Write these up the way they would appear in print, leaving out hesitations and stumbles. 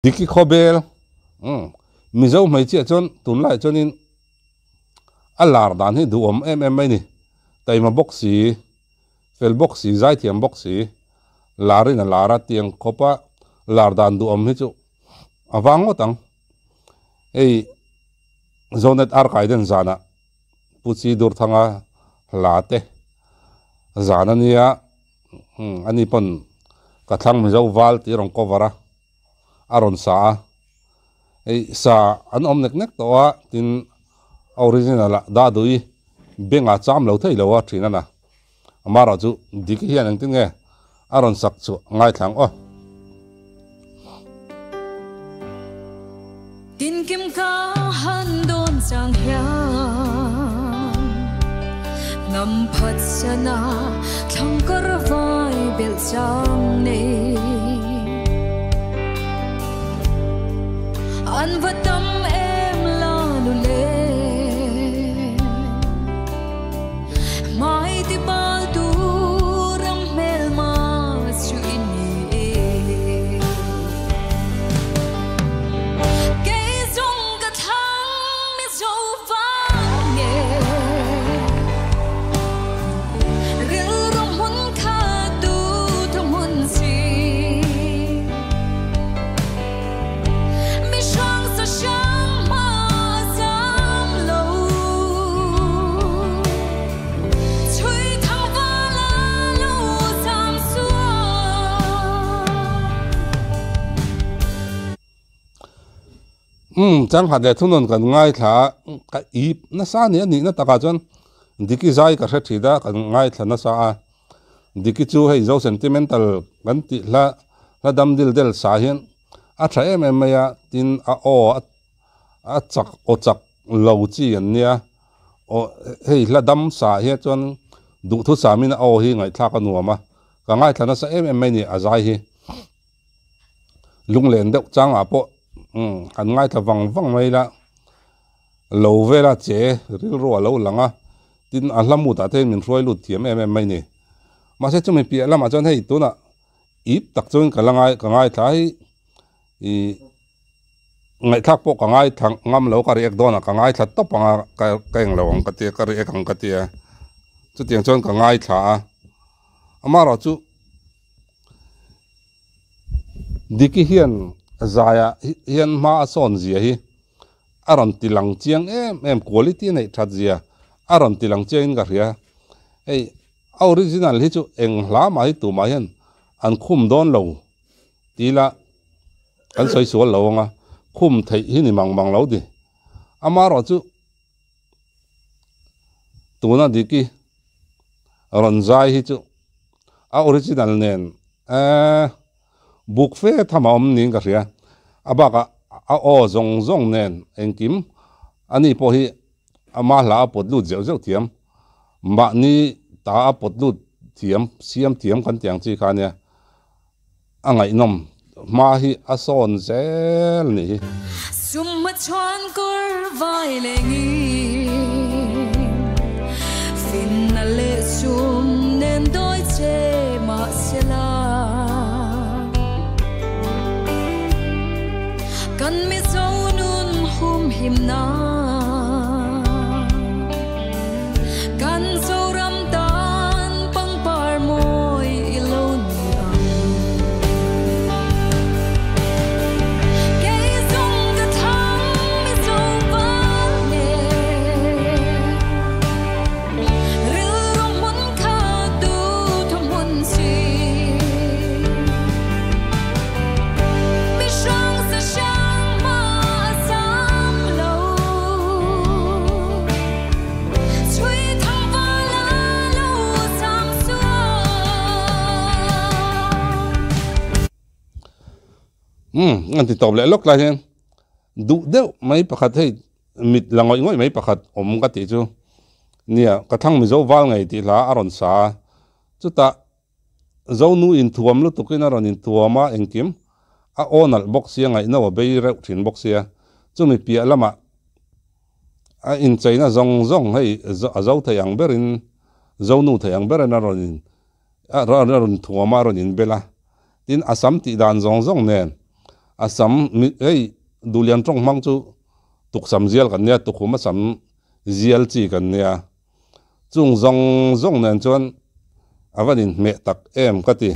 Diki Khawbel, Umm, Mizo hmeichhia chuan tunlaiah chuanin a lar dan hi duhawm em em mai ni. Taima bawk si, fel bawk si, zaithiam bawk si, larin a lar a tiang khawpa lar dan duhawm hi chu a vang ngawt ang. Hei Zonet Arkaiden zanah Pu Chi Durthanga hla te zan a nia, ani pawn ka thlang Mizo val tih a rawn cover a. a rawn sa a, hei sa an awm nek nek tawh a tin a original ah Dadui beng ah cham lo thei lo a thin a na amaherawh chu Diki hian engtin nge a rawn sak chu ngaithla ang aw. Tinkim ka han dawn chang hian ngam phat sana thlang kar vai belh chang nei. An va tam em la nu le hmai ti bal tu ram hmel ma chu i ni e. Kei zawng ka thlang mi zo vang nge rilru hmun kha tu thu hmun si mi hrang sa hrang hma zam lo chhui thang val a lo zam sual. Umm changkhat leh thunawn kan ngaithla a, ka ip nasa a ni a nihna takah chuan Diki zai ka hre thin a, kan ngaithla nasa a. Diki chu hei zo sentimental kan tih hla hla dam dil del sa hian a tha em em mai a, tin a aw a chak aw chak lo chi an nia, aw hei hla dam sa hian chuan duhthusamin a aw hi ngaihthlak a nuam a, ka ngaithla nasa em em mai a ni a zai hi. Lunglen deuh changah pawh an ngaithla vang vang mai la, lo vela che rilru a lo lang a, tin a hla mutah te hian min hruai lut thiam em em mai ni. Mahse chumi piah lamah chuan hei tunah ip tak chuan ka la ngai ka ngaithla hi ih ngaihthlak pawh ka ngaithla ngam lo ka react dawnah ka ngaithla tawp ang a ka ka englo ang ka tia ka react ang ka tia chutiang chuan ka ngaithla a amaherawhchu. Diki hian zaiah hian hma a sawn zia hi a rawn ti lang chiang em em, quality a neih that zia a rawn ti lang chiang in ka hria. Hei a original hi chu eng hla mah hi tumah hian an khum dawn lo ti ila kan sawi sual lo ang a, khum theih hi ni mang mang lo ti. Amaherawhchu tuna Diki rawn zai hi chu a original nen eeh buk fe tham a awm niin ka hria a bakah a aw zawng zawng nen engkim ani pawh hi ama hla a pawt lut zeuh zeuh thiam mahni ta a pawt lut thiam siam thiam kan tih ang chi kha ania a ngaihnawm hma hi a sawn zel a nih hi. Summa chuan kawr vai leh ngin finna leh sum nen dawi che mahsela kan Mizo nun humhim nan kan Zoram tan pangpar mawi i lo ni ang. Kei zawng ka thlang mi zo val nge rilru hmun kha tu thu hmun si mi hrang sa hrang hma a zam lo. Umm an ti tawp leh lawk lai hian duh deuh mai pakhat hei mit la ngawih ngawih mai pakhat awm ka tih chu nia ka thlang mizo val ngei tih hla a rawn sa a chutah Zonu inthuam lutukin a rawn inthuam a, engkim a aw nalh bawk sia, ngaihno a bei reuh thin bawk sia. Chumi piah lamah a incheina zawng zawng hei a zo thei ang berin, Zonu thei ang berin a rawn in a rawn thuam a, a rawn inbel a. Tin, a sam tih dan zawng zawng nen. A sam hei duhlian tawng hmang chu tuksam zial kan nia tukhum a sam zial chi kan nia chung zawng zawng nen chuan a van inhmeh tak em ka ti.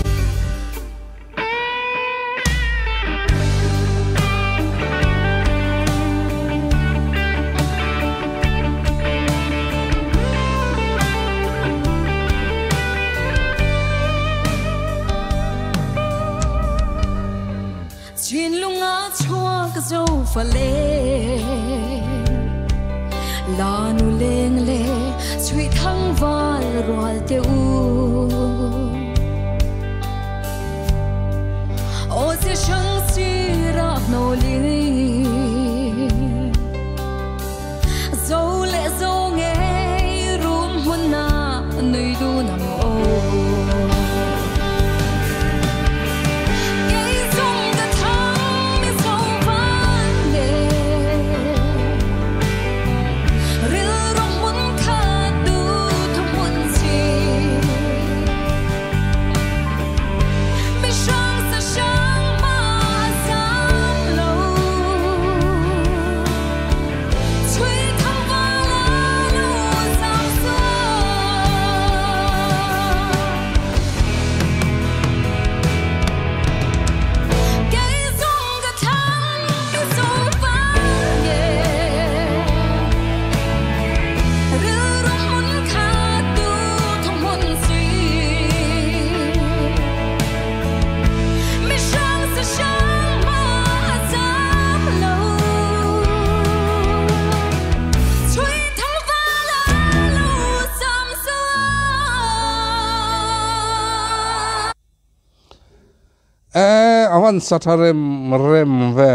E avan sa tha rem rem ve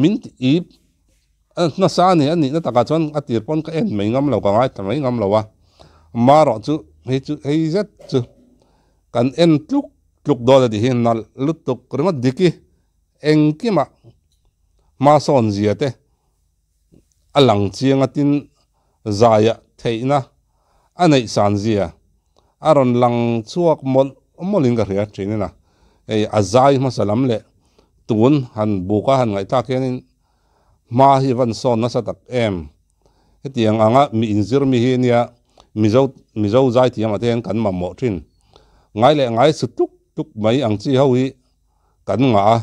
min ip nasa a ni a nihna takah chuan a tir pawn ka en mai ngam lo ka ngaithla mai ngam lo a marawh chu hei chu hei zet chu kan en tluk tluk dawn a tih hi nalh lutuk ringawt diki engkimah hmasawn zia te a lang chiang a tin zaia theihna a neih san zia a rawn lang chhuak mawlh mawlhin ka hria thin a hei a zai hmasa lam leh tun han buk a han ngaihthlak hianin hma hi van sawn nasa tak em hetiang anga mi inzir mi hi nia mizo mizo zai thiam ah te hian kan mamawh thin ngai leh ngai su tuk tuk mai ang chi ho hi kan ngah a.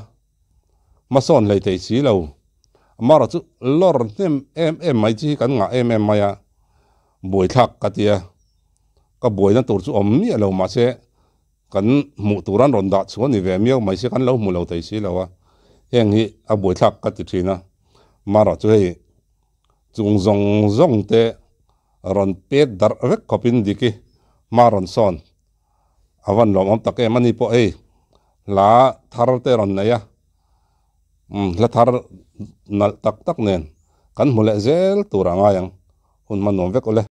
Hmasawn hlei thei si lo. Amaherawh chu lawr hnem em em mai chi hi kan ngah em em mai a, buaithlak ka tia. Ka buaina tur chu awm miah lo mahse kan hmuh tur an rawn dah chhuah ni ve miau mai se kan lo hmu lo thei si lo a, heng hi a buaithlak ka ti thin a. Amaherawh chu hei chung zawng zawng te rawn pet darh vek khawpin Diki hma rawn sawn. A van lawmawm tak em a ni pawh hei hla thar te rawn nei a umm hla thar nalh tak tak nen kan hmu leh zel tur a ngai ang hun hman nuam vek awle.